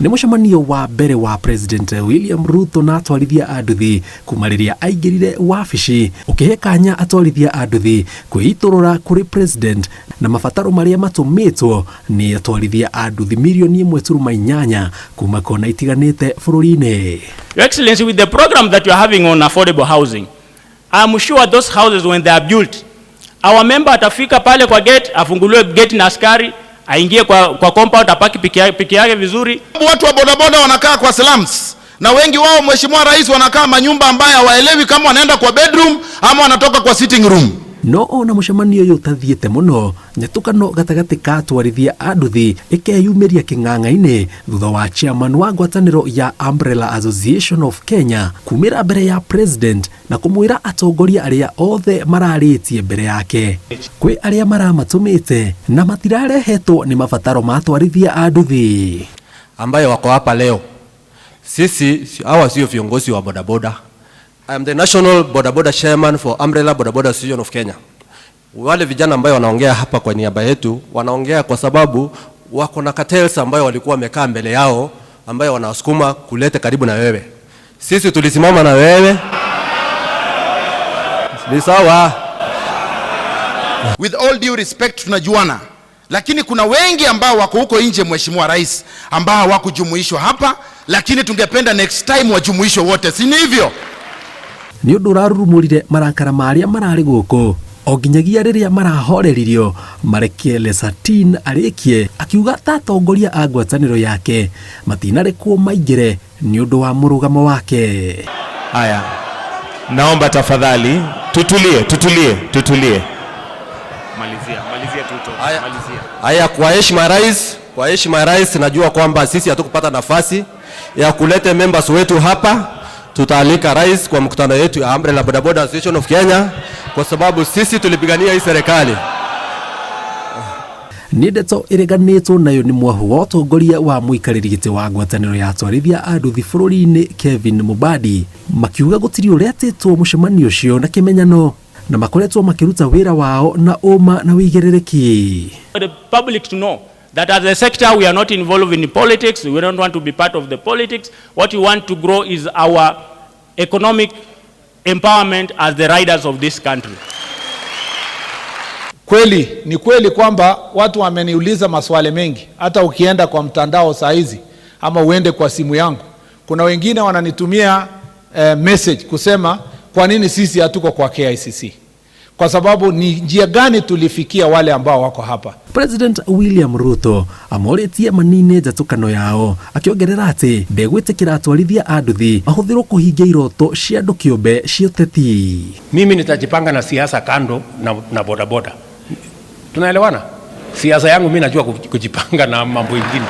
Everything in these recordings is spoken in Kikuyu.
Nĩ mũcemanio wa mbere wa President William Ruto na atwarithia a nduthi kuma rĩrĩa aingĩrire wabici, ũkĩhe kanya atwarithia a nduthi kwĩitũrũra kũrĩ President na mabataro marĩa matũmĩtwo nĩ atwarithia a nduthi mirioni 1.8 kuma kona itiganĩte bũrũri-inĩ. Your Excellency, with the program that you are having on affordable housing, I'm sure those houses when they are built, our member atafika pale kwa gate, afunguliwe gate na askari, aingie kwa compound, apaki piki yake vizuri. Watu wa bodaboda wanakaa kwa slums na wengi wao, Mheshimiwa Rais, wanakaa manyumba ambayo hawaelewi kama wanaenda kwa bedroom ama wanatoka kwa sitting room. No ona mũcemanio ũyũ ũtathiĩte mũno, nyatũkano gatagatĩ ka atwarithia a nduthi ĩkeyumĩria kĩng'ang'a-inĩ thutha wa chairman wa ngwatanĩro ya Umbrella Association of Kenya kumĩra mbere ya president na kũmwĩra atongoria arĩa othe mararĩtie mbere yake kwĩ arĩa maramatũmĩte na matirarehetwo nĩ mabataro ma atwarithia a nduthi. Ambayo wako hapa leo. Sisi hawa sio viongozi wa bodaboda. I am the national bodaboda chairman for Umbrella Bodaboda Association of Kenya. Wale vijana ambayo wanaongea hapa kwa niaba yetu wanaongea kwa sababu wako na cartels ambayo walikuwa wamekaa mbele yao ambayo wanawasukuma kulete karibu na wewe. Sisi tulisimama na wewe. Ni sawa. With all due respect, tunajuana, lakini kuna wengi ambao wako huko nje, Mheshimiwa Rais, ambao hawakujumuishwa hapa, lakini tungependa next time wajumuishwe wote, si ni hivyo? Nĩ ũndũ ũrarurumũrire marakara ma arĩa mararĩ gũkũ o nginyagia rĩrĩa marahoreririo mareke Lesatin arĩkie akiuga ta atongoria a ngwatanĩro yake matinarekwo maingĩre nĩ ũndũ wa mũrũgamo wake. Haya, naomba tafadhali tutulie, tutulie, tutulie. Malizia, malizia tu, Haya. malizia. Haya, kwa heshima ya rais, kwa heshima ya rais, najua kwamba sisi hatukupata nafasi ya kuleta members wetu hapa. Tutaalika rais kwa mkutano yetu ya Umbrella Bodaboda Association of Kenya kwa sababu sisi tulipigania hii serikali. Nĩ ndeto ĩreganĩtwo nayo nĩ mwahu wa ũtongoria wa mũikarĩri gĩtĩ wa ngwatanĩro ya atwarithia a nduthi bũrũri-inĩ Kevin Mubadi, makiuga gũtirĩ ũretĩtwo mũcemanio ũcio na kĩmenyano na makoretwo makĩruta wĩra wao na ũma na wĩigĩrĩrĩki. For the public to know that as a sector we are not involved in politics, we don't want to be part of the politics. What we want to grow is our economic empowerment as the riders of this country. Kweli ni kweli kwamba watu wameniuliza maswali mengi, hata ukienda kwa mtandao saa hizi ama uende kwa simu yangu, kuna wengine wananitumia message kusema kwa nini sisi hatuko kwa KICC, kwa sababu ni njia gani tulifikia wale ambao wako hapa. President William Ruto amorĩtie manine njatũkano yao, akĩongerera atĩ ndegwĩtĩkĩra atwarithia a nduthi mahũthĩrwo kũhingia iroto cia andũ kĩũmbe cia ũteti. Mimi nitajipanga na siasa kando na bodaboda. Tunaelewana? Siasa yangu mimi najua kujipanga na mambo ingine,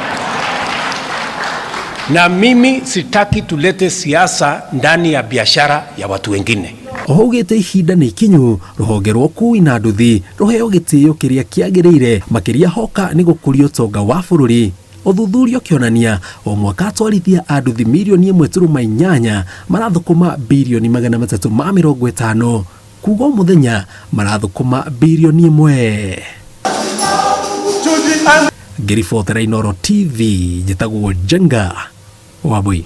na mimi sitaki tulete siasa ndani ya biashara ya watu wengine. Oho augĩte ihinda nĩ ikinyu rũhonge rwa ũkui na nduthi rũheo gĩtĩo kĩrĩa kĩagĩrĩire, makĩria hoka nĩ gũkũria ũtonga wa bũrũri. Ũthuthuria ũkĩonania o mwaka atwarithia a nduthi mirioni 1.8 marathũkũma birioni 350, kuga o mũthenya marathũkũma birioni 1. Ngĩribotera Inooro TV, njĩtagwo Njenga Wambui.